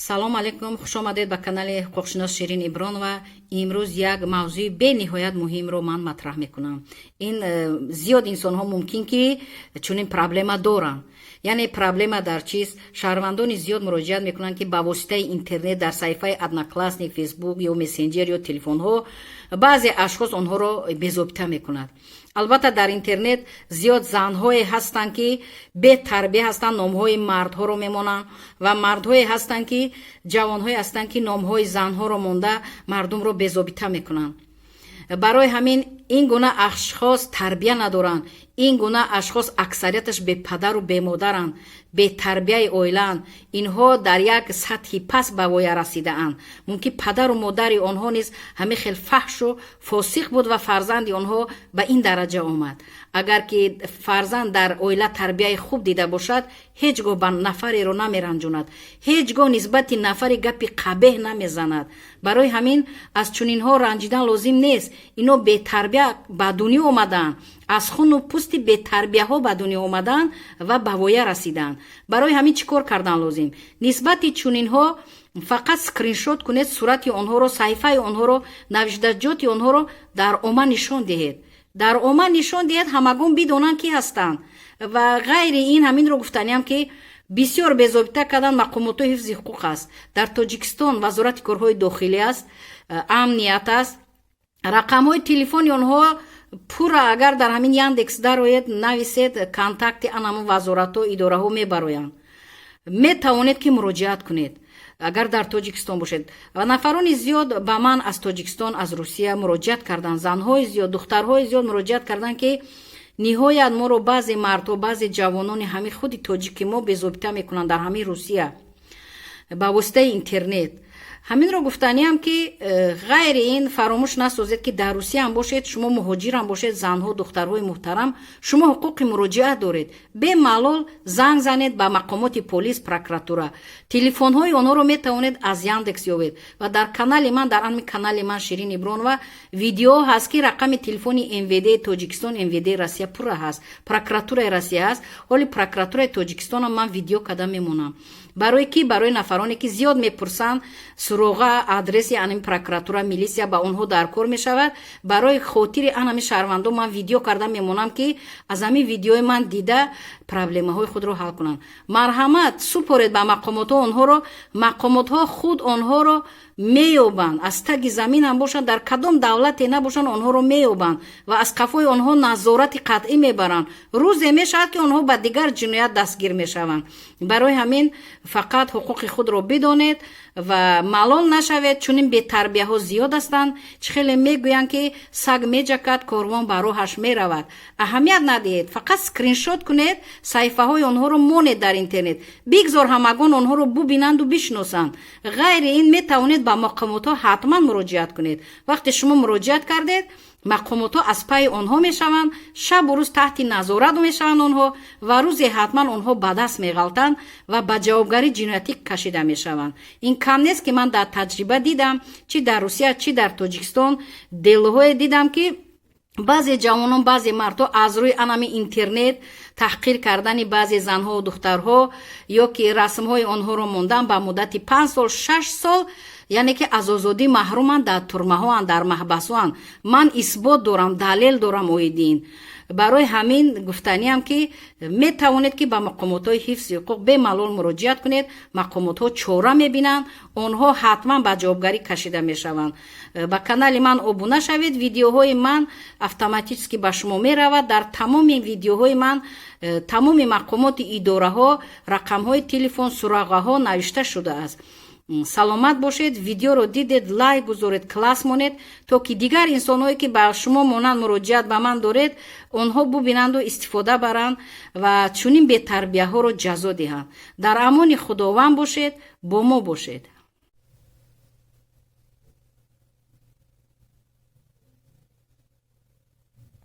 Салом алейкум, хушомадед ба канали ҳуқуқшинос Ширин Ибронова. Имрӯз як мавзӯи бениҳоят муҳимро ман матраҳ мекунам. Ин зиёд инсонҳо мумкин ки чунин проблема доранд. Яъне проблема дар чист? Шаҳрвандони зиёд муроҷиат мекунанд, ки ба воситаи интернет дар саҳифаи Одноклассник, Фейсбук ё мессенҷер ё телефонҳо баъзе ашхос онҳоро безобита мекунад. Албатта, дар интернет зиёд занҳое ҳастанд, ки бетарбия ҳастанд, номҳои мардҳоро мемонанд, ва мардҳое ҳастанд, ки ҷавонҳое ҳастанд, ки номҳои занҳоро монда, мардумро безобита мекунанд. Барои ҳамин ин гуна ашхос тарбия надоранд. Ин гуна ашхос аксарияташ бепадару бемодаранд, бетарбияи оилаанд. Инҳо дар як сатҳи паст ба воя расидаанд. Мумкин падару модари онҳо низ ҳамин хел фаҳшу фосиқ буд ва фарзанди онҳо ба ин дараҷа омад. Агар ки фарзанд дар оила тарбияи хуб дида бошад, ҳеҷ гоҳ ба нафареро намеранҷонад, ҳеҷ гоҳ нисбати нафаре гапи қабеҳ намезанад. Барои ҳамин аз чунинҳо ранҷидан лозим нест. Ино бетарбия ба дунё омадаанд, аз хуну пӯсти бетарбияҳо ба дунё омадаанд ва ба воя расидаанд. Барои ҳамин чӣ кор кардан лозим? Нисбати чунинҳо фақат скриншот кунед сурати онҳоро, саҳифаи онҳоро, навиштаҷоти онҳоро дар омма нишон диҳед. Дар омма нишон диҳед, ҳамагон бидонанд, ки ҳастанд. Ва ғайри ин ҳаминро гуфтаниам, ки бисёр безобита кардан мақомотҳои ҳифзи ҳуқуқ аст. Дар Тоҷикистон Вазорати корҳои дохилӣ аст, амният аст. Рақамҳои телефони онҳо пурра агар дар ҳамин Яндекс дароед, нависед контакти анамун вазоратҳо, идораҳо мебароянд. Метавонед, ки муроҷиат кунед, агар дар Тоҷикистон бошед. Ва нафарони зиёд ба ман аз Тоҷикистон, аз Русия муроҷиат карданд. Занҳои зиёд, духтарҳои зиёд муроҷиат карданд, ки ниҳоят моро баъзе мардҳо, баъзе ҷавонони ҳамин худи тоҷики мо безобита мекунанд дар ҳамин Русия ба воситаи интернет. Ҳаминро гуфтаниам, ки ғайри ин фаромӯш насозед, ки дар Русияам бошед, шумо муҳоҷирам бошед, занҳо, духтарҳои муҳтарам, шумо ҳуқуқи муроҷиат доред. Бемалол занг занед ба мақомоти полис, прокуратура. Телефонҳои онҳоро метавонед аз Яндекс ёбед. Ва дар канали ман, дар ҳамин канали ман, Ширин Ибронова, видео ҳаст, ки рақами телефони МВД Тоҷикистон, МВД Россия пурра ҳаст, прокуратураи Россия ҳаст. Ҳоли прокуратураи Тоҷикистонам ман видео карда мемонам. Барои ки? Барои нафароне, ки зиёд мепурсанд суроға, адреси анами прокуратура, милисия ба онҳо дар кор мешавад. Барои хотири анами шаҳрвандо ман видео карда мемонам, ки аз ҳамин видеои ман дида, проблемаҳои худро ҳал кунанд. Марҳамат, супоред ба мақомотҳо онҳоро. Мақомотҳо худ онҳоро меёбанд. Аз таги заминам бошанд, дар кадом давлате набошанд, онҳоро меёбанд ва аз қафои онҳо назорати қатъӣ мебаранд. Рӯзе мешавад, ки онҳо ба дигар ҷиноят дастгир мешаванд. Барои ҳамин фақат ҳуқуқи худро бидонед ва малол нашавед. Чунин бетарбияҳо зиёд ҳастанд. Чӣ хеле мегӯянд, ки саг меҷакад, корвон ба роҳаш меравад. Аҳамият надиҳед, фақат скриншот кунед, саҳифаҳои онҳоро монед дар интернет, бигзор ҳамагон онҳоро бубинанду бишносанд. Ғайри ин метавонед ба мақомотҳо ҳатман муроҷиат кунед. Вақте шумо муроҷиат кардед, мақомотҳо аз пайи онҳо мешаванд, шабу рӯз таҳти назорат мешаванд онҳо ва рӯзе ҳатман онҳо ба даст меғалтанд ва ба ҷавобгарии ҷиноятӣ кашида мешаванд. Ин кам нест, ки ман дар таҷриба дидам, чӣ дар Русия, чӣ дар Тоҷикистон делоҳое дидам, ки баъзе ҷавонон, баъзе мардҳо аз рӯи анами интернет таҳқир кардани баъзе занҳову духтарҳо ё ки расмҳои онҳоро мондан, ба муддати 5 сол, 6 сол, яъне ки аз озодӣ маҳруманд, дар турмаҳоанд, дар маҳбасҳоанд. Ман исбот дорам, далел дорам оиди ин. Барои ҳамин гуфтаниам, ки метавонед, ки ба мақомотҳои ҳифзи ҳуқуқ бемалол муроҷиат кунед. Мақомотҳо чора мебинанд, онҳо ҳатман ба ҷавобгарӣ кашида мешаванд. Ба канали ман обуна шавед, видеоҳои ман автоматически ба шумо меравад. Дар тамоми видеоҳои ман тамоми мақомоти идораҳо, рақамҳои телефон, суроғаҳо навишта шудааст. Саломат бошед. Видеоро дидед, лайк гузоред, класс монед, то ки дигар инсонҳое, ки ба шумо монанд муроҷиат ба ман доред, онҳо бубинанду истифода баранд ва чунин бетарбияҳоро ҷазо диҳанд. Дар амони Худованд бошед, бо мо бошед.